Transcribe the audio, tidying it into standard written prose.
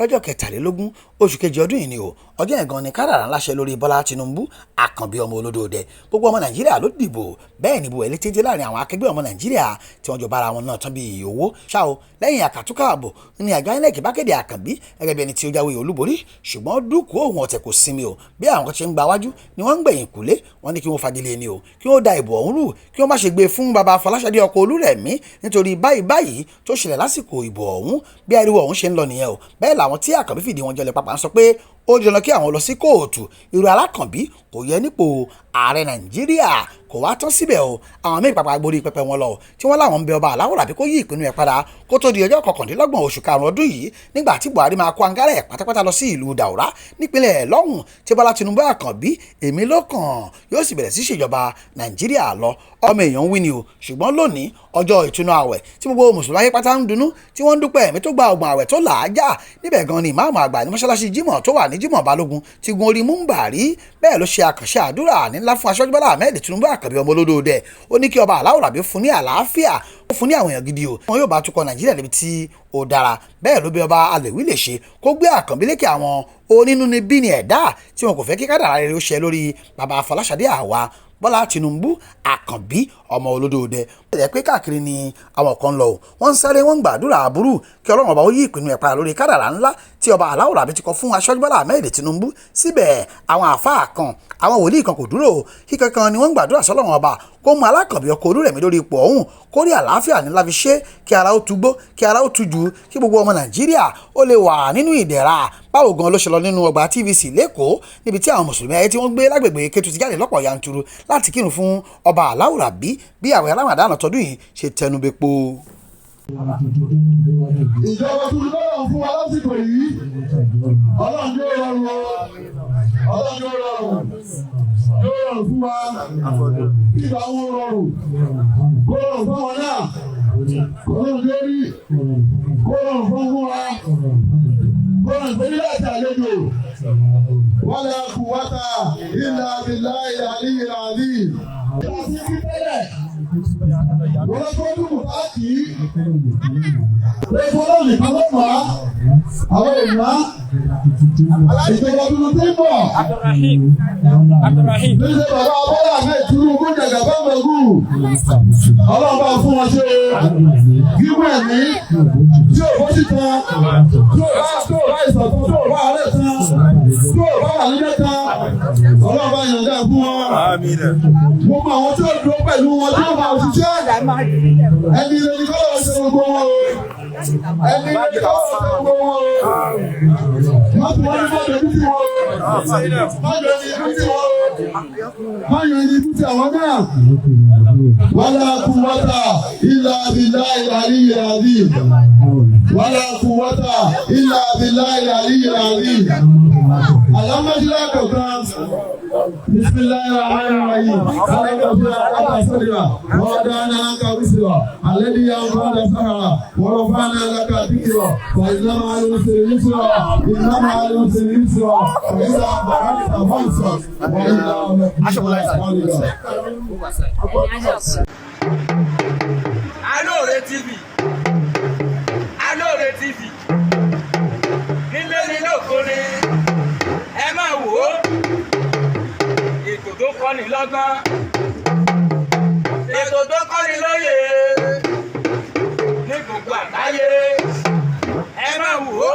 Lọ́jọ́ 23 oṣù kejì ọdún yìí ni o. Ọjọ́ yẹn gan ni kádàrá ńlá ṣe lórí Bọ́lá Tinubu Àkànbí ọmọ olódòdẹ. Gbogbo ọmọ Nàìjíríà ló dìbò. Bẹ́ẹ̀ ni bu ẹ̀lẹ́ téńté láàrin àwọn akẹgbẹ́ ọmọ Nàìjíríà tí wọ́n jọ bára wọn náà tán bíi owó ṣá o. Lẹ́yìn àkàtúkà ààbò ní àjọ INEC bá kéde Àkànbí gẹ́gẹ́ bí ẹni tí ó jáwé olúborí, ṣùgbọ́n dúkùú òun ọ̀tẹ̀ kò sinmi o. Bí àwọn kan ṣe ń gba wájú ni wọ́n ń gbẹ̀yìn kúlé. Wọ́n ní kí wọ́n fagilé ni o, kí wọ́n da ìbò ọ̀hún rú, kí wọ́n má ṣe gbé fún baba Fọláṣadé ọkọ Olúrẹ̀mí nítorí báyìí báyìí tó ṣẹlẹ̀ lásìkò ìbò ọ̀hún. Bí ariwo ọ̀hún ṣe ń lọ nìyẹn o. Bẹ́ẹ̀ làwọn tí Àkànbí fìdí wọn jọlẹ̀ pàpà ń sọ pé ó jọlọ kí àwọn lọ sí kóòtù. Irú Alákànbí kò yẹ nípò ààrẹ Nàìjíríà. Kò wá tán síbẹ̀ o, àwọn míì pàpà gborí pẹpẹ wọn lọ tí wọ́n láwọn ń bẹ ọba aláwòrán àbí kó yí ìpinnu ẹ̀ padà kó tó di ọjọ́ 29 oṣù karùn-ún ọdún yìí, nígbà tí Buhari máa kó angárẹ̀ ẹ̀ pátápátá lọ sí ìlú Daura nípínlẹ̀ lọ́hùn tí Bọ́lá Tinubu Àkànbí èmi ló kàn yóò sì bẹ̀rẹ̀ sí ṣèjọba Nàìjíríà lọ. Ọmọ èèyàn ń wí ni o. Ṣùgbọ́n lónìí, ọjọ́ ìtúnu àwẹ̀ tí gbogbo mùsùlùmí ayé pátá ń dunnú tí wọ́n ń dúpẹ́ ẹ̀mí tó gba 30 àwẹ̀ tó là á já níbẹ̀ gan ni ìmáàmù àgbà ní mọ́ṣáláṣí Jímọ̀ tó wà ní Jímọ̀ Balógun ti gun orí múmbàrí. Bẹ́ẹ̀ ló ṣe àkànṣe àdúrà ńlá fún Aṣíwájú Bọ́lá Ahmed Tinubu Àkànbí ọmọ olódòdẹ. Ó ní kí ọba aláwòrán àbí fún ní àlàáfíà, ó fún ní àwọn èèyàn gidi o, wọn yóò bá tukọ̀ Nàìjíríà níbi tí ó dára. Bẹ́ẹ̀ ló bí ọba alèwí lè ṣe kó gbé Àkànbí lékè àwọn onínúnibíni ẹ̀dá tí wọn kò fẹ́ kí kádàrá rere ó ṣẹ lórí baba Fọláṣadé àwa Bọ́lá Tinubu Àkànbí ọmọ olódòdẹ. Ó jẹ́ pé káàkiri ni àwọn kan lọ o, wọ́n ń sáré, wọ́n ń gbàdúrà aburú kí Ọlọ́run ọba ó yí ìpinnu ẹ̀ padà lórí kádàrá ńlá tí ọba aláwòrán àbí ti kọ fún Aṣíwájú Bọ́lá Ahmed Tinubu. Síbẹ̀ àwọn àáfàá kan, àwọn wòlíì kan kò dúró kíkankan ni wọ́n ń gbàdúrà sọ́lọ́run ọba kó mú Alákànbí ọkọ Olúrẹ̀mí lórí ipò ọ̀hún, kó rí àlàáfíà ní láfi ṣe, kí ara ó tugbó, kí ara ó tujú, kí gbogbo ọmọ Nàìjíríà ó lè wà nínú ìdẹ̀ra. Báwo gan ló ṣe lọ nínú ọgbà TVC lẹ́kọ̀ọ́ níbi tí àwọn mùsùlùmí ayé tí wọ́n gbé lágbègbè Kétu ti jáde lọ́pọ̀ yanturu láti kírun fún ọba aláwòrán bí àwẹ̀ Ramadan tọdún yìí ṣe tẹnubẹ́po. Ìjọba tuntun lọ́wọ́ fún wa lásìkò yìí, Ọlọ́run yóò rọrùn o, Ọlọ́run yóò rọrùn, yóò rọrùn fún wa, kí ìgbà wọn rọrùn, kó rọrùn fún wọn náà, kó rọrùn lórí, kó rọrùn fún wa, kó rọrùn fún ilé àti àlejò. Wala quwwata illa billahi al-aliyyil azim. Wọ́n tó dùn káàkiri. Lẹ́kọ̀ọ́ náà nìkan ló mọ̀ á. Àwọn èèyàn ìjọba tuntun tí ń bọ̀. Abdulrahim. Níṣẹ́ bàbá Bọ́lá Ahmed Tinubu jàgàbá mẹ́gù. Ọlọ́run bá fún wọn ṣe gígùn ẹ̀mí tí ò bó sì tán, tí ò bá tí ò bá ìsọ̀tún, tí ò bá àárẹ̀ tán, tí ò bá wàlúùjẹ́ tán. Ọlọ́run bá yànjá fún wọn. Gbogbo àwọn tí ó dúró pẹ̀lú wọn tí ó máa ṣiṣẹ́. Ẹni ilé ní kọ́lọ́ ṣe gbogbo wọn o. Ẹni ilé ní kọ́lọ́ ṣe gbogbo wọn o. Má tún wọ́n ní má dojú tì wọ́n o. Má yọ ní ibú tì wọ́n o. Má yọ ní ibú tì àwọn náà. Wala quwwata illa billahi al-aliyyil azim. Wala quwwata illa billahi al-aliyyil azim. Àlámọ́sílá kọ̀ọ̀kan. Bismillahir rahmanir rahim. Alhamdulillahi sabira. Wa wada'na anka wisra. Alladhi anqadha sahara. Wa rafa'na laka dhikra. Fa inna ma'al usri yusra. Inna ma'al usri yusra. Fa idha faragta fansab. Wa ila rabbika. Alóore TV, Alóore TV, nílé ní lóko ni ẹ máa wò ó. Ètò tó kọ́ni lọ́gbọ́n, ètò tó kọ́ni lóye ní gbogbo àgbáyé, ẹ máa wò ó.